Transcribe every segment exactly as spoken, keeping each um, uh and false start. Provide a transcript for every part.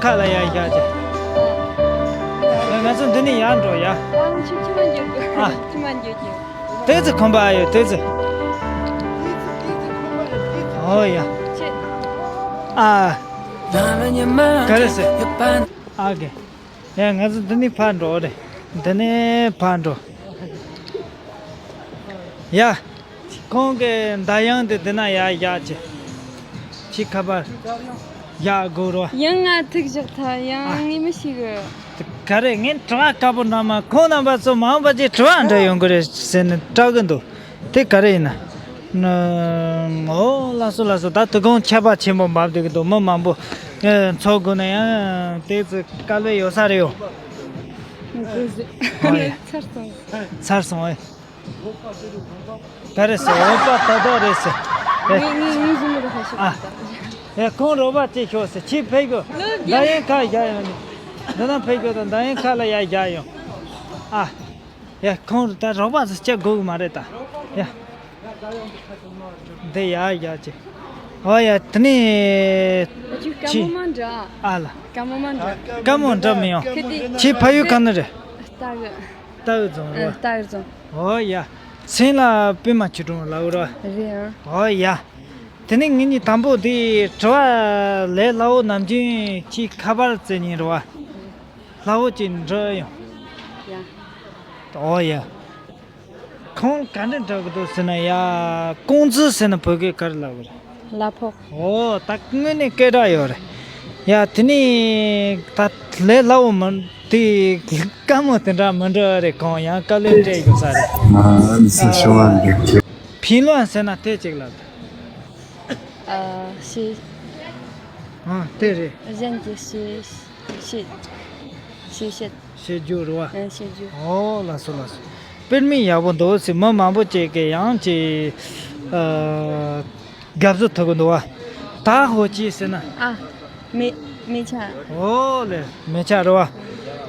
ཁ་ལ་ཡར་བཞག་ཅིག་ང་ཚོ་འདི་ནས་ཡར་འགྲོ་ཡ། ཨང་ཆུ་ཆུ་མ་འགྱོད་རྒྱུ། ཨ། ཆུ་མ་འགྱོད་རྒྱུ། ཏོག་ཙམ་ཁོམ་པ་ཡོད་ཏོག་ཙམ། ཨོ་ཡ། ཆེ། ཨ། ག་རེ་ཟེར། ཨ་གེ། ཡ་ང་ཚོ་འདི་ནས་ཕར་འགྲོ་རེད། འདི་ནས་ཕར་འགྲོ། ཡ། ཁོང་གི་མདའ་ཡང་དེ་འདི་ན་ཡར་བཞག་ཅིག་ཕྱི་ཁ་པར་བཞག་དགོས་རོ། ཡང་ང་ཐུག་བཞག་ཐལ་ཡང་ཨ། ངས་མི་ཤེས་གི། དེ་ག་རེ་ངས་དྲི་བ་དཀར་པོ་འདྲ་མ་ཁོང་རྣམ་པ་ཚོ་མང་པོ་ཅིག་དྲི་བ་འདྲི་ཡོང་གི་རེད་ཟེར་ནས་སྐྲག་གི་འདུག་དེ་ག་རེ་ཡིན་ན། ཨོ་ལགས་སོ་ལགས་སོ། ད་དུ་ཁོང་ཆད་པ་ཆེན་པོ་འབབ་འདུག་གི་འདུག་མི་མང་པོ་ཚོགས་དགོས་ན་ཡང་དེ་ཚོ་དཀའ་ལས་ཡོད་ས་རེད་ཡོ། ཨོ་ཡ། ཚར་སོང་། ཚར་སོང་ཨེ། ག་རེ་ཟེར་འོ་པ་ཏག་ཏག་རེད་ཟེར། ཨེ། ངས་ངས་ངས་བཟོས་མི་འདུག་ཧ་ཤི། ཨ། ཨེ་ཁོང་རོགས་པ་ཅིག་ཤོག་ཟེར་ཁྱི་ཕེབས་དགོས། ལོ་མདའ་ཡན་ཁ་བཞག་ཡོང་ནི། འདི་ན་ཕེབས་དགོས་དང་མདའ་ཡན་ཁ་ལ་ཡར་བཞག་ཡོང་། ཨ། ཡ་ཁོང་ད་རོགས་པ་ཟེར་བྱ་དགོས་གི་མ་རེད་ད། ཡ། འདི་ཡར་བཞག་ཅིག་ཨོ་ཡ་དེ་ནས། ཨ་ཅུ་ཀ་ཁྱི། མོ་མ་འདྲ། ཨ་ལ། ཀ་མོ་མ་འདྲ། ཀ་མོ་འདྲ་མི་ཡོང་། ཁི་དེ། ཁྱི་ཕ་ཡུལ་ག་ནས་རེད། ལྟ་གི། རྟའུ་རྫོང་རོ། ལྟ་གི་རྫོང་། ཨོ་ཡ། སེང་ལ་པད་མ་ཆུ་གྲོང་ལ་འོ་རོ། རེད་ཨང་། ཨོ་ཡ། དེ་ནས་ངེད་གཉིས་དང་པོ་དེ་དྲི་བ་ལས་སླ་བོ་ནམ་རྒྱུན་ཁྱི་ཁ་པར་བཙལ་ཉིན་རོ། སླ་བོ་ཅིག་འདྲི་ཡོང་། ཡ། ཨོ་ཡ། ཁོང་ག་འདྲ་འདྲ་གི་འདུག་ཟེར་ན་ཡ། ཀོང་ཙི་ཟེར་ན་བོད་སྐད་ག་རེ་ལབ་དགོས་རེད། གླ་ཕོགས། ཨོ་ད་དངོས་གནས་སྐད་གྲགས་ཡོད་རེད། ཡ་དེ་ནས་ད་ལས་སླ་བོ་མི་དེ་དཀའ་མོ་དེ་འདྲ་མི་འདྲ་རེད། ཁོང་ཡང་དཀའ་ལས་སྤྲད་དགོས་ས་རེད། ཨ་ནི་སུ་ཤོང་བ་འདུག་ཕིན་ལོན་ཟེར་ན་དེ་གཅིག་ལབ། ཨ་ཤེས། ཨ་དེ་རེད། གཞན་གྱི་ཤེས་ཤེས་ཤེས་བཤད། བཤད་རྒྱུ་རེད་བ། ཨ་བཤད་རྒྱུ། ཨོ་ལགས་སོ་ལགས་སོ། དཔེ་མི་ཡག་པོ་འདུག་ཟེར་མི་མང་པོ་ཅིག་གིས་ཡང་ཅིག་ཨ་དགའ་བསུ་ཐུབ་ཀྱི་འདུག་བ། ད་ཧོ་ཅི་ཟེར་ན། ཨ་མེ་མེ་ཆ། ཨོ་ལེ་མེ་ཆ་རེད་བ།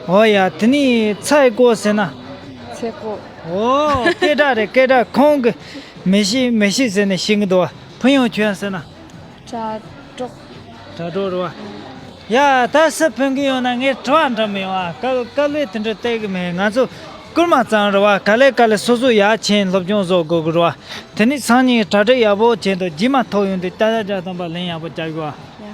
ཨོ་ཡ་དེ་ནི་ཚ་ཡི་ཀོ་ཟེར་ན། ཚེ་ཀོ། ཨོ་སྐད་གྲགས་རེད་སྐད་གྲགས། ཁོང་གི་མེ་ཤི་མེ་ཤི་ཟེར་ནས་ཤི་གི་འདུག་བ། ཕུན་ཡོང་ཁྱོད་ཟེར་ན། དྲ་གྲོགས། དྲ་གྲོགས་རེད་བ། ཡ་ད་སུ་ཕན་གི་ཡོང་ན་ངས་དྲི་བ་འདྲི་མི་ཡོང་ཨ། དཀའ་དཀའ་ལས་དེ་འདྲ་སྟེར་གི་མེད། ང་ཚོ་སྐུལ་མ་ཙམ་རེད་བ། ག་ལེ་ག་ལེ་སོ་སོ་ཡར་ཕྱིན་སློབ་སྦྱོང་བཟོ་དགོས་གི་རེད་བ། དེ་ནི་སང་ཉིན་གྲ་སྒྲིག་ཡག་པོ་བྱས་འདུག་རྗེས་མ་ཐོག་ཡོང་དུས་ཏ་ཏ་ཏ་ཏམ་པ་ལན་ཡག་པོ་རྒྱག་དགོས་བ། ཡ།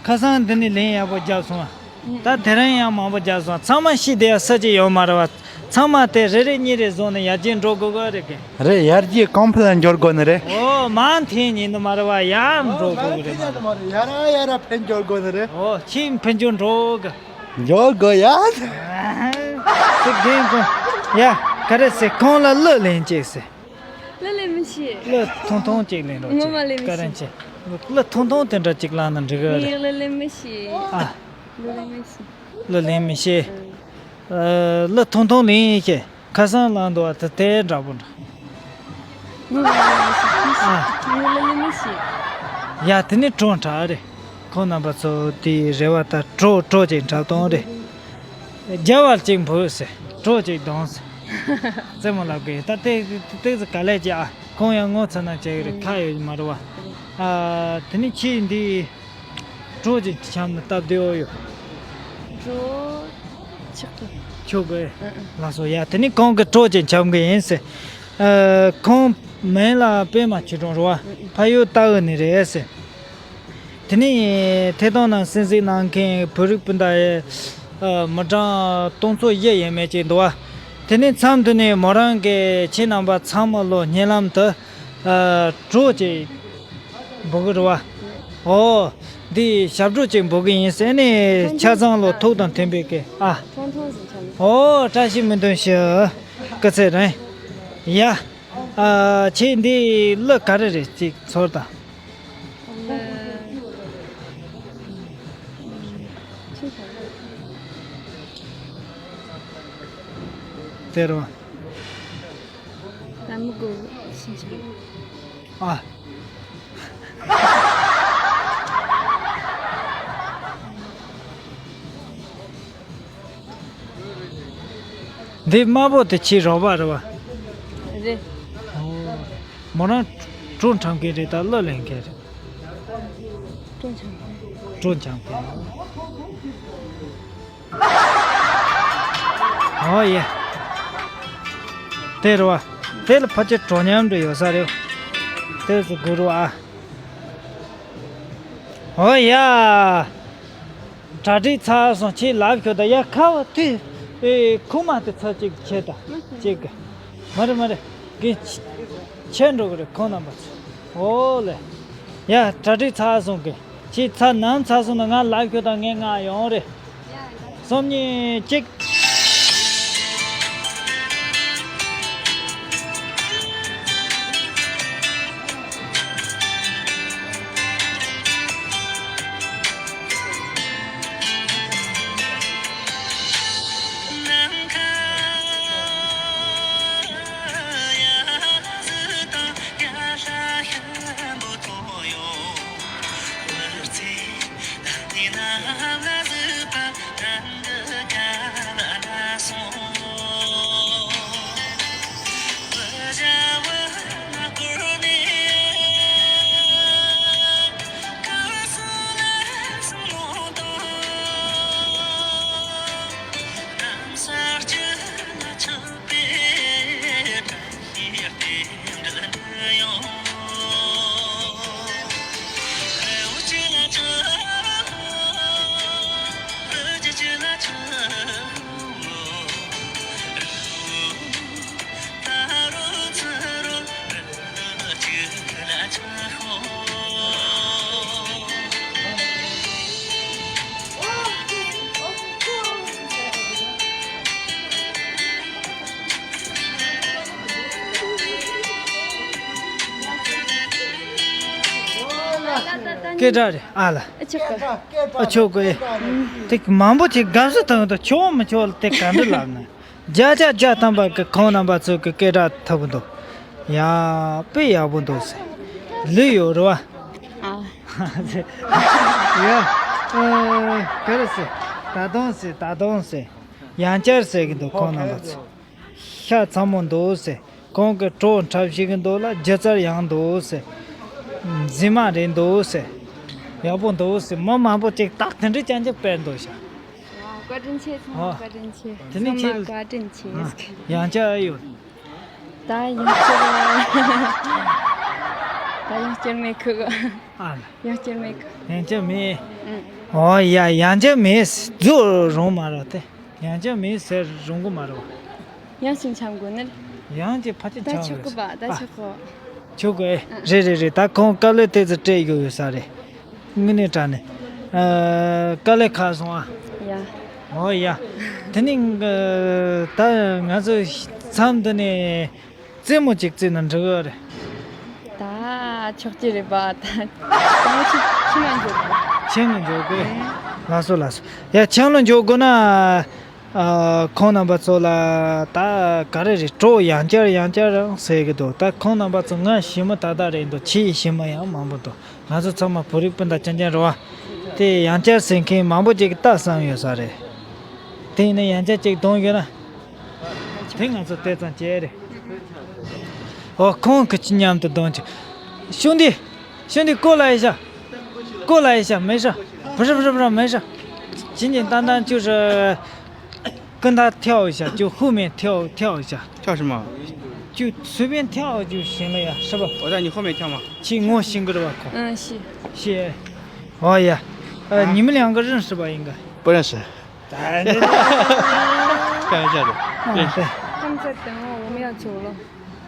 ཁ་སང་འདི་ནི་ལན་ཡག་པོ་རྒྱབ་སོང་བ། ད་དེ་རིང་ཡང་མང་པོ་རྒྱབ་སོང་། ཚང་མ་ཤི་བསྡད་ཡ་ས་ཅིག་ཡོད་མ་རེད་བ། ཚང་མ་དེ་རེ་རེ་གཉིས་རེ་བཟུང་ནས་ཡར་རྒྱས་འགྲོ་དགོས་གི་རེད་གི། རེད། ཡར་རྒྱས་གོང་འཕེལ་ལ་འགྱུར་དགོས་ནི་རེད། ཨོ་མ་འཐེན་ཉིན་དུ་མ་རེད་བ། ཡར་འགྲོ་དགོས་གི་རེད་མ་རེད། ཡར་ཡར་འཕེལ་འགྱུར་དགོས་ནི་རེད། ཨོ་ཁྱིམ་འཕེལ་འགྱུར་འགྲོ་གི། འགྱུར་དགོས་ཡ། དེ་རྒན་ཁོང་ཡ་ག་རེ་ཟེར། ཁོང་ལ་གླུ་ལེན་ཅིག་ཟེར། གླུ་ལེན་མི་ཤེས། གླུ་ཐུང་ཐུང་ཅིག་ལེན་རོགས་ངོ་མ་ལེན་མི་ཤེས། བཀའ་དྲིན་ཆེ། གླུ་ཐུང་ཐུང་དེ་འདྲ་ཅིག་བླངས་ན་འགྲིག་གི་རེད། ངས་གླུ་ལེན་མི་ཤེས། ཨ། གླུ་ལེན་མི་ཤེས། གླུ་ལེན་མི་ཤེས། ཨ། གླུ་ཐུང་ཐུང་ལེན་ཤེས། ཁ་སང་བླངས་འདུག་བ་དེ་དེ་འདྲ་པོ་འདྲ། ངོ་མ་ལེན་མི་ཤེས། ཨ། ངས་གླུ་ལེན་མི་ཤེས། ཡ་དེ་ནི་གྲོང་དྲག་རེད། ཁོང་རྣམ་པ་ཚོ་དེའི་རེ་བ་ལྟར་གྲོགས་གྲོགས་ཅིག་འཁྲབ་སྟངས་རེད། རྒྱ་བལ་གཅིག་འབུད་ཟེར། གྲོགས་གཅིག་གདོང་ཟེར། རྩེད་མོ་ལབ་གི་ད་ལྟའི་ཏོག་ཙམ་ག་ལེ་ཅིག་ཨ། ཁོང་ཡང་ངོ་ཚ་ན་བྱེད་གི་རེད། ཁ་ཡོད་མ་རེད་བ། ཨ་དེ་ནི་ཁྱི་འདི་གྲོགས་ཅིག་འཁྲབ་ན་སྟབས་བདེ་བོ་ཡོད། གྲོགས་ཆགས་གི། ཆོག་གི། ཨ་ཨ། ལགས་སོ། ཡ་དེ་ནི་ཁོང་གི་གྲོགས་ཅིག་འཁྲབ་གི་ཡིན་ཟེར། ཨ་ཁོང་མིང་ལ་པད་མ་ཆོས་སྒྲོན་རེད་བ། ཨ་ཨ། ཕ་ཡུལ་རྟའུ་ནས་རེད་ཟེར། དེ་ནས་ཐད་གཏོང་ནང་གསན་གཟིགས་གནང་མཁན་བོད་རིགས་སྤུན་ཟླ་ཡི་མི་གྲངས་སྟོང་ཚོ་བཞི་ཡས་མས་ཅིག་འདུག་བ། དེ་ནས་མཚམས་དེ་ནས་མོ་རང་གིས་ཁྱེད་རྣམ་པ་ཚང་མ་ལོ་སྙན་ལམ་དུ་གྲོགས་ཅིག་འབུལ་གི་རེད་བ། ཨོ། འདི་ཞབས་བྲོ་ཅིག་འབུལ་གི་ཡིན་ཟེར་ནས་ཆ་ཚང་ལོ་ཐུགས་དང་མཐུན་པའི་གི་ཨ། ཨོ་བཀྲ་ཤིས་སྨོན་འདུན་ཞུ། སྐུ་ཚེ་རིང་། ཡ། ཨ་ཁྱེད་འདི་གླུ་ག་རེ་རེད་ཅིག་ཚོར་དང་། དེ་རུ། ཨ། འདི་དམར་པོ་དེ་ཁྱེད་རོགས་པ་རེད་བ། རེད། ཨོ། མོ་རང་བྲོ་འཁྲབ་མཁན་རེད་ད་གླུ་ལེན་མཁན་རེད། བྲོ་འཁྲབ་མཁན། བྲོ་འཁྲབ་མཁན། ཨོ་ཡ། དེ་རེད་བ། དེ་ལ་ཕལ་ཆེར་གྲོ་ཉམས་འདྲ་ཡོད་ས་རེད། དེ་ཚོ་དགོས་རེད་བ། ཨོ་ཡ། གྲ་སྒྲིག་ཚར་སོང་། ཁྱེད་ལབ་ཤོག་ད། ཡ་ཁ་བ་དེ། ཨེ་ཁུག་མ་དེ་ཚར་གཅིག་ཁྱེར་ད། གཅིག་གི། མ་རེད་མ་རེད། གི་ཆད་འགྲོ་གི་རེད་ཁོང་རྣམ་པ་ཚོ། ཨོ་ལེ། ཡ་གྲ་སྒྲིག་ཚར་སོང་གི། ཁྱེད་ཚར་ནམ་ཚར་སོང་ན་ང་ལབ་ཤོག་ད། ངས་ང་ཡོང་རེད། གསུམ་གཉིས་གཅིག་སྐད་གྲགས་རེད་ཨ་ལ། ཨ་ཆོག་གི། ཨ་ཆོག་གི། དེ་མང་པོ་ཅིག་དགའ་བསུ་བཏང་དང་ཆོག་མི་ཆོག་ལ་དེ་ག་འདྲ་ལབ་ན། བརྒྱ་ཆ་བརྒྱ་ཐམ་པ་གི་ཁོང་རྣམ་པ་ཚོ་གི་སྐད་གྲགས་ཐུབ་འདུག་ཡ་དཔེ་ཡག་པོ་འདུག་ཟེར། ལུས་ཡོད་རེད་བ། ཨ། ཡ། ཨ། ག་རེ་ཟེར། ད་དུང་ཟེར། ད་དུང་ཟེར། ཡང་བསྐྱར་ཟེར་གི་འདུག་ཁོང་རྣམ་པ་ཚོ། ཤ་ཚ་མོ་འདུག་ཟེར། གོང་གི་གྲོགས་འཁྲབ་ཤེས་ཀྱི་འདུག་ལ། སྒྱུ་རྩལ་ཡང་འདུག་ཟེར། མཛེས་མ་རེད་འདུག་ཟེར། ཡག་པོ་འདུག་ཟེར། མི་མང་པོ་ཅིག་རྟགས་དེ་འདྲའི་ཅན་ཅིག་སྤེལ་འདུག་ཤག་བཀའ་དྲིན་ཆེ། ཚང་མ་ཨོ། བཀའ་དྲིན་ཆེ། དེ་ནས་ཚང་མ་ཁྱེད་བཀའ་དྲིན་ཆེ། ཨ། ཡང་བསྐྱར་ཡོད། ད་ཡང་བསྐྱར། ད་ཡང་བསྐྱར་མེད་ཁུ་གི། ཨ་ལ། ཡང་བསྐྱར་མེད་གི། ཡང་བསྐྱར་མེད། ཨང་། ཨོ་ཡ། ཡང་བསྐྱར་མེད་ཟེར་རུང་མ་རེད་དེ། ཡང་བསྐྱར་མེད་ཟེར་རུང་གི་མ་རེད་བ། ཡང་ཞིག་འཆམ་དགོས་ནི། ཡང་ཅིག་ཕལ་ཆེར་ད་འཆམ་ཆོག་གི་དགོས་པ། ད་ཨ། ཆོག་གོ། ཆོག་གི། ཨ། རེད་རེད་རེད། ད་ཁོང་དཀའ་ལས་དེ་ཚོ་སྤྲད་ཡོད་ཡོད་ས་རེད། དངོས་གནས་དྲང་གནས། ཨ། དཀའ་ལས་ཁག་སོང་ཨ། ཡ། ཨོ་ཡ། དེ་ནི་ད་ང་ཚོ་མཚམས་འདི་ནས་རྩེད་མོ་ཅིག་རྩེས་ན་འགྲིག་གི་རེད། ད་ཆོག་གི་རེད་པ། ད་ད་ང་ཚོ་ཁྱིམ་ལ་འགྱོ་དགོས། ཁྱིམ་ལ་འགྱོ་དགོས། ཨེ། ལགས་སོ་ལགས་སོ། ཡ་ཁྱིམ་ལ་འགྱོ་དགོས་ན། ཨ། ཁོང་རྣམ་པ་ཚོ་ལ་ད་ག་རེ་རེད། གྲོགས་ཡང་བསྐྱར་ཡང་བསྐྱར་རང་ཟེར་གི་འདུག་ད་ཁོང་རྣམ་པ་ཚོ་ང་ཞི་མི་ད་ད་རེད་འདུག་ཁྱེད་ཞི་མི་ཡང་མང་པོ་འདུག་ང་ཚོ་ཚང་མ་བོད་རིགས་སྤུན་ཟླ་རྐྱང་རྐྱང་རེད་བ། དེ་ཡང་བསྐྱར་ཟེར་མཁན་མང་པོ་ཅིག་གིས་ལྟ་བསམ་ཡོད་ས་རེད། དེ་ཡིན་ན་ཡང་བསྐྱར་ཅིག་གཏོང་ཡོད་ན། དེ་ང་ཚོ་དེ་ཙམ་བྱས་རེད། ཨོ་ཁོང་གི་ཅི་མཉམ་དུ་གཏོང་ཅིག་ཞུ་འདི། ཞུ་འདི་ཀོ་ལ་ཡི་ཤ། ཀོ་ལ་ཡི་ཤ་མེ་ཤ། བུ་རབ་རབ་རབ་མེ་ཤ། ཅི་ཉིན་ཏན་ཏན་ཅུ་ར། 跟他跳一下，就后面跳，跳一下。跳什么？就随便跳就行了呀，是吧？我在你后面跳吗？去，我先给这吧，快。嗯，是。谢。哦呀，呃，啊？你们两个认识吧？应该。不认识。哎，这，开玩笑的。嗯，对。他们在等我，我们要走了。